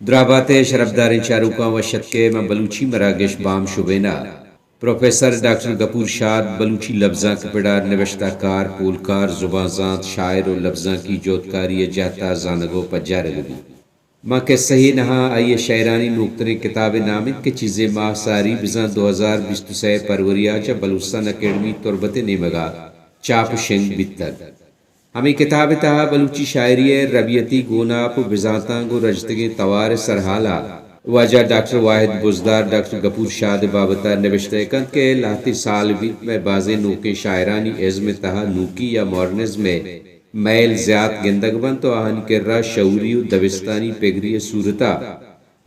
درابات ءِ شرپداریں چاروکاں وش اتک ئے ماں بلوچی مراگش بام شبین ءَ۔ پروفیسر ڈاکٹر گپور شاد بلوچی لبزانک ءِ پڑ ءَ نبشتہ کار، پولکار، زبان زانت، شاعر ءُ لبزانکی جہدکاری ءِ جہت ءَ زانگ ءُ پجارگ بیت۔ ماں کسہ ءِ نہاں آئی ءِ شئیرانی نوکتریں کتاب ءِ نام انت کہ چیزے ماہ ساری بزاں دو ہزار بیست ءُ سئے پروری ءَ چہ بلوچستان اکیڈمی تربت ءِ نیمگ ءَ چاپ ءُ شنگ بیتگ۔ ہمے کتاب ءِ تہا بلوچی شاعری ءِ ربیتی گوناپ ءُ بزانتاں گوں رجتگیں توار ءِ سرحال ءَ واجہ ڈاکٹر واحد بزدار ڈاکٹر گپور شاد ءِ بابت ءَ نبشتہ کنت کہ لہتے سال بیت مئے بازیں نوکیں شاعرانی ازم ءِ تہا نوکی یا ماڈرنزم ءِ مئیل زیات گندگ بنت ءُ آہانی کرا شعوری ءُ دبستانی پگری ءِ صورت ءَ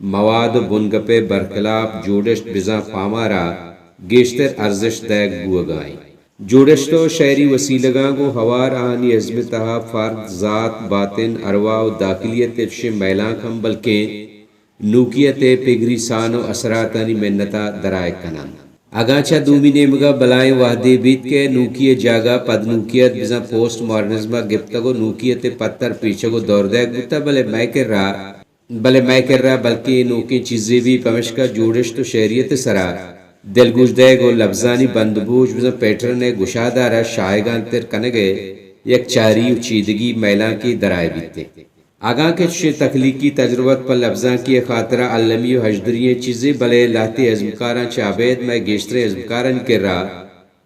مواد ءُ بنگپ ءِ برخلاف جوڑشت بزاں پامار ءَ گیشتر ارزشت دئیگ بوہگ ءَ انت۔ جوڑشت ءُ شعری وسیلگاں گوں ہوار آہانی ازم ءِ تہا فرد، ذات، باطن، ارواح ءُ داخلی ءِ تپشیں مئیلانک ہم بلکیں نوکیت ءِ پگری سان ءُ اثراتانی منت ءَ درائگ کن انت۔ اگاں چہ دومی نیمگ ءَ بلائیں وہدے بیت کہ نوکی ءِ جاگہ پدنوکیت بزاں پوسٹ ماڈرنزم ءَ گپتگ ءُ نوکیت ءِ پتر پیچگ ءُ دور دئیگ بوتگ، بلے مئے کرا بلے مئے کرا بلکیں اے نوکیں چیزے بی، پمشکا جوڑشت ءُ شعریت ءِ سرا دلگوش دئیگ ءُ لبزانی بندبوش بزاں پیٹرن ءِ گشادارا شاہگانتر کنگ ءِ یک چاری ءُ چیدگی مئیلانکے درائے بیت۔ اگاں کہ چشیں تخلیقی تجربت پہ لبزانکی ءِ خاطرا المی ءُ ہژدری ئیں چیزے، بلے لہتے ازمکاراں چہ ابید مئے گیشتریں ازمکارانی کرا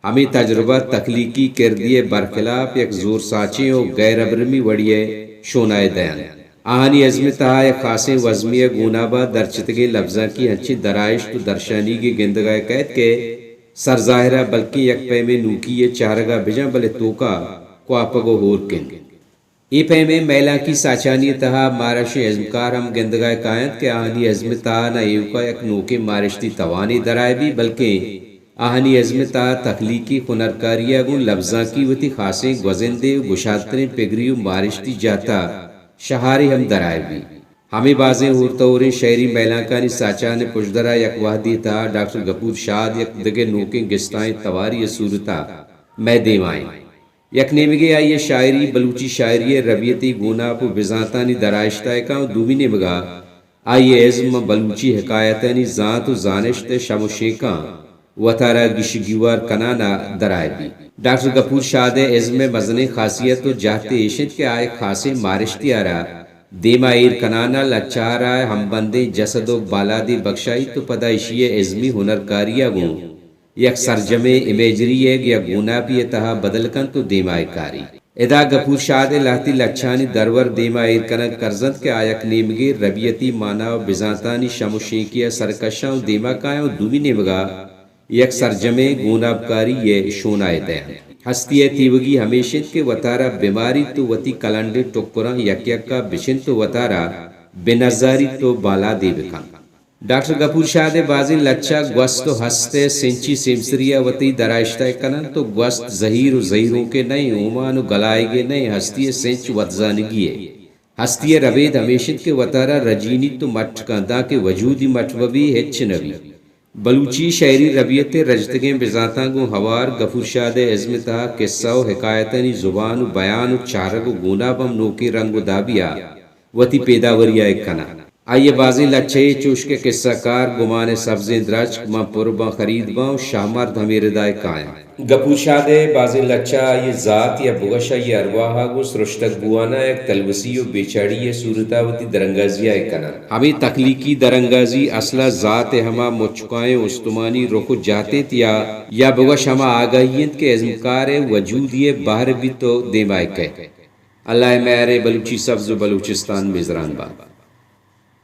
ہمے تجربہ تخلیقی کردے ءِ برخلاف یک زور ساچیں ءُ غیر ابرمی وڑے ءِ شونائے دئینت۔ آہانی ازم ءِ تہا یک خاصیں وزمے ءِ گوناب ءَ درچتگیں لبزانکی انچیں درائشت ءُ درشانیگے گندگ ءَ کئیت کہ سرظاہر ءَ بلکیں یک پیمیں نوکی ءِ چارگ ءَ بجن، بلے توک ءَ کواپگ ءُ ہورک انت۔ اے پیمیں مئیلانکی ساچانی ءِ تہا مارا شیں ازمکار ہم گندگ ءَ کاینت کہ آہانی ازم ءِ تہا نہ ایوک ءَ یک نوکیں مارشتی توانے درائے بی، بلکیں آہانی ازم ءِ تہا تخلیقی ہنرکاری ءَ گوں لبزانکی وتی خاصیں گوزندے ءُ گشادتریں پگری ءُ مارشتی جہت ءَ شہارے ہم درائے بی۔ ہمے بازیں ہورتہ ہوریں شعری مئیلانکانی ساچان ءِ پژدر ءَ یک وہدے ءِ تہا ڈاکٹر گپور شاد یک دگہ نوکیں گستائیں توارے ءِ صورت ءَ مئے دیما انت۔ یک نیمگے آئی ءِ شاعری بلوچی شاعری ءِ ربیتی گوناپ ءُ بزانتانی درائشت ءَ کاں ءُ دومی نیمگ ءَ آئی ءِ ازم ماں بلوچی حکایتانی زانت ءُ زانشت ءِ شم ءُ شینکاں وتارا گیش ءُ گیوار کنان ءَ درائے بیت۔ ڈاکٹر گپور شاد ءِ ازم ءِ مزنیں خاصیت ءُ جہتے ایش انت کہ آ یک خاصیں مارشتے ءَ را دیما ایر کنان ءَ لچہ ءَ را ہمبندیں جسد ءُ بالادے بکشائیت ءُ پدا ایشی ءِ ازمی ہنرکاری ءَ گوں یک سرجمیں امیجری ئیگ یا گوناپی ءِ تہا بدل کنت ءُ دیما ئے کاری۔ ادا گپور شاد ءِ لہتی لچہانی درور دیما ایر کنگ کرز انت کہ آ یک نیمگے ربیتی مانا ءُ بزانتانی شم ءُ شینکی ءَ سرکشاں ءُ دیما کایاں ءُ دومی نیمگا یک سرجمیں گوناپکاری ءِ شونا ئے دئینت۔ ہستی ءِ تیوگی ہمیش انت کہ وتارا بماریت ءُ وتی کلنڈیں ٹکراں یک یکا بچنت ءُ وتارا بنزاریت ءُ بالادے بکنت۔ ڈاکٹر گپور شاد ءِ بازیں لچہ گوست ءُ ہست ءِ سنچی سیمسری ءَ وتی درائشت ءَ کن انت ءُ گوست زہیر ءُ زہیرونکے نہ ایں، اومان ءُ گلائیگے نہ ایں، ہستی ءِ سنچ وتزانگی ءِ۔ ہستی ءِ ربید ہمیش انت کہ وتارا رجینیت ءُ مٹ کنت، دانکہ وجودی مٹ بہ بی، ہچ نہ بی۔ بلوچی شعری ربیت ءِ رجتگیں بزانتاں گوں ہوار گپور شاد ءِ ازم ءِ تہا کسہ ءُ حکایتانی زبان ءُ بیان ءُ چارگ ءُ گوناب ہم نوکیں رنگ ءُ دابے ءَ وتی پیداوری ءَ کناں۔ آئی ءِ بازیں لچہ یے چوش کہ کسہ کار، گمان ءِ سبزیں درچک، من پر باں خرید باں ءُ شہمرد ہمے ردا ءَ کایاں۔ گپور شاد ءِ بازیں لچہ آئی ءِ ذات یا بگش آئی ءِ ارواہ ءَ گوں سرشتگ بوان ءَ یک تلوسی ءُ بے چاڑی ءِ صورت ءَ وتی درانگازی ءَ کناں۔ ہمے تخلیقی درانگازی اصل ءَ ذات ءِ ہما مچکائیں استمانی رخ ءُ جہت انت یا، یا بگش ہما آگاہی انت کہ ازمکار ءِ وجودی ءِ بہر بیت ءُ دیما ءَ کئیت۔ اللہ ءِ مہر ءَ بلوچی سبز ءُ بلوچستان میزران بات۔